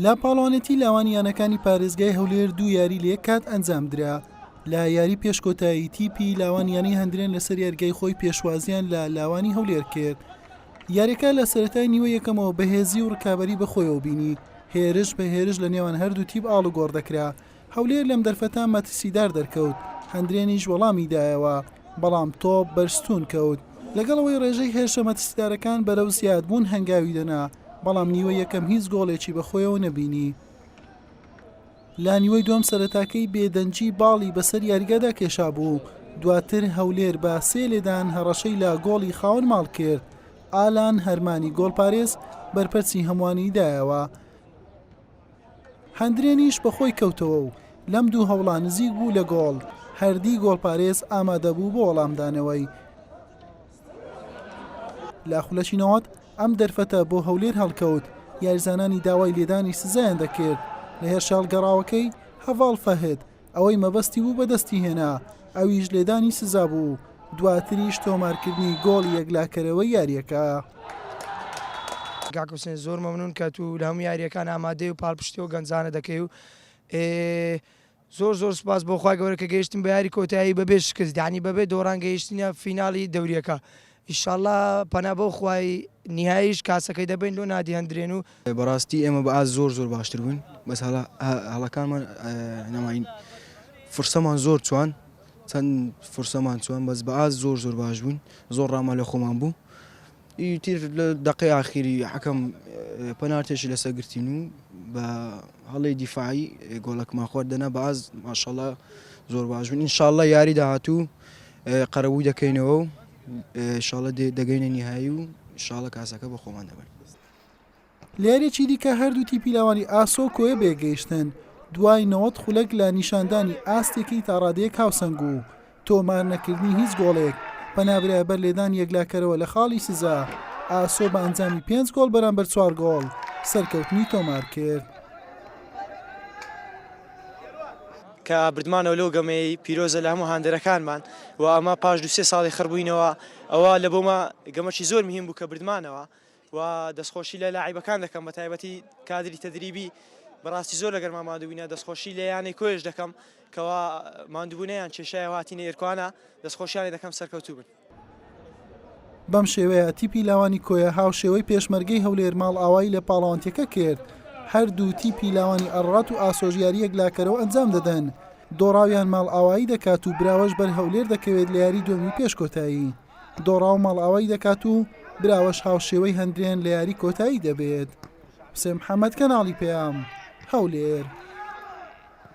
لە پاڵەوانێتی لاوانی یانەکانی پارێزگای هەولێر دوو یاری لە یەک کات ئەنجامدرا. لە یاری پێش کۆتایی تیپی لاوان یانەی هەندرێن لەسەر یاریگای خۆی پێشوازیان لە لاوانی هەولێر کرد. یاریەکە لە سەرەتای نیوەی یەکەمەوە بەهێزی و ڕکابەری بەخۆیەوە بینی، هێرش بە هێرش لە نێوان هەردوو تیپ ئاڵوگۆڕ دەکرا، هەولێر لەم دەرفەتە مەترسیدار دەرکەوت، هەندرێنیش وەڵامی دایەوە، بەڵام تۆپ بەر ستوون کەوت. لەگەڵ ئەوەی ڕێژەی هێرشە مەترسیدارەکان بەرەو زیادبوون هەنگاوی دەنا، بەڵام نیوەی یەکەم هیچ گۆڵێکی بەخۆیەوە نەبینی. لە نیوەی دووەم سەرەتاکەی بێدەنگی باڵی بەسەر یاریگادا کێشابوو، دواتر هەولێر بە سێ لێدان هەڕەشەی لە گۆڵی خاوەن ماڵ کرد، ئالان هەرمانی گۆڵپارێز بەرپەرچی هەمووانی دایەوە. هەندرێنیش بەخۆی کەوتەوە و لەم دوو هەوڵە نزیک بوو لە گۆڵ، هەردی گۆڵپارێز ئامادەبوو بۆ وەڵامدانەوەی. لە خولەکی 90 ئەم دەرفەتە بۆ هەولێر هەڵکەوت، یاریزانانی داوای لێدانی سزایان دەکرد، لە هێرشە هەڵگەڕاوەکەی هەڤاڵ فەهد ئەوەی مەبەستی بوو بەدەستی هێنا، ئەویش لێدانی سزا بوو، دواتریش تۆمارکردنی گۆڵی یەکلاکەرەوەی یارییەکە. کاک حوسێن زۆر مەمنون کە تو لە هەموو یاریەکان ئامادەی و پاڵپشتی ئەو گەنجانە دەکەی و زۆر زۆر سوپاس بۆ خوای گەورە کە گەیشتین بە یاری کۆتایی بەبێ شکست یانی بەبێ دۆڕان گەیشتینە فیناڵی دەوریەکە ئیشاڵا پەنا بۆ خوای نیهاییش کاسەکەی دەبەین لۆ نادی هەندرێن و. بەڕاستی ئێمە بە ئاست زۆر زۆر باشتر بووین بەس هەڵە هەڵەکانمان نەماین فرسەمان زۆر چوان چەند فرسەمان چوان بەس بە ئاست زۆر زۆر باش بووین زۆر ڕامان لە خۆمان بوو ئیتر لە دەقەی ئاخیری حەکەم پەنارتێکی لەسەر گرتین و بە هەڵەی دیفاعی گۆڵەکمان خوارد دەنا بە ئاست ماشەڵا زۆر باش بووین ئینشاڵڵا یاری داهاتوو قەرەبووی دەکەینەوە و ئینشاڵڵا دەگەینە نیهایی و ئینشاڵڵا کاسەکە بە خۆمان دەبەین. لە یارییەکی دیکە هەردوو تیپی لاوانی ئاسۆ و کۆیە بەیەکگەیشتن، دوای 90 خولەک لە نیشاندانی ئاستێکی تاڕادەیەک هاوسەنگ و تۆمارنەکردنی هیچ گۆڵێک، پەنابرایە بەر لێدانی یەکلاکەرەوە لە خاڵی سزا، ئاسۆ بە ئەنجامی پێنج گۆڵ بەرامبەر چوار گۆڵ سەرکەوتنی تۆمارکرد. کە بردمانەوە لەو گەمەی پیرۆزە لە هەموو هاندەرەکانمان و ئەمە پاش دوو سێ ساڵی خڕبووینەوە ئەوە لە بۆمە گەمەکی زۆر مهم بوو کە بردمانەوە و دەستخۆشی لە لاعیبەکان دەکەم بە تایبەتی کادری تەدریبی بەڕاستی زۆر لەگەرما ماندووبووینە دەستخۆشی لە یانەی کۆیش دەکەم کەوا ماندووبوونیان کێشایە هاتینە ئێرکوانە دەستخۆشیانی دەکەم سەرکەوتوو بن. بەم شێوەیە تیپی لاوانی کۆیە هاوشێوەی پێشمەرگەی هەولێر ماڵئاوایی لە پاڵەوانتیەکە کرد، هەردوو تیپی لاوانی ئەڕڕات و ئاسۆش یاری یەکلاکەرەوە ئەنجام دەدەن، دۆڕاویان ماڵئاوایی دەکات و براوەش بەر هەولێر دەکەوێت لە یاری دووەمی پێش کۆتایی. دۆڕاو ماڵئاوایی دەکات و براوەش هاوشێوەی هەندرێن لە یاری کۆتایی دەبێت. حوسێن محەمەد، کەناڵی پەیام، هەولێر.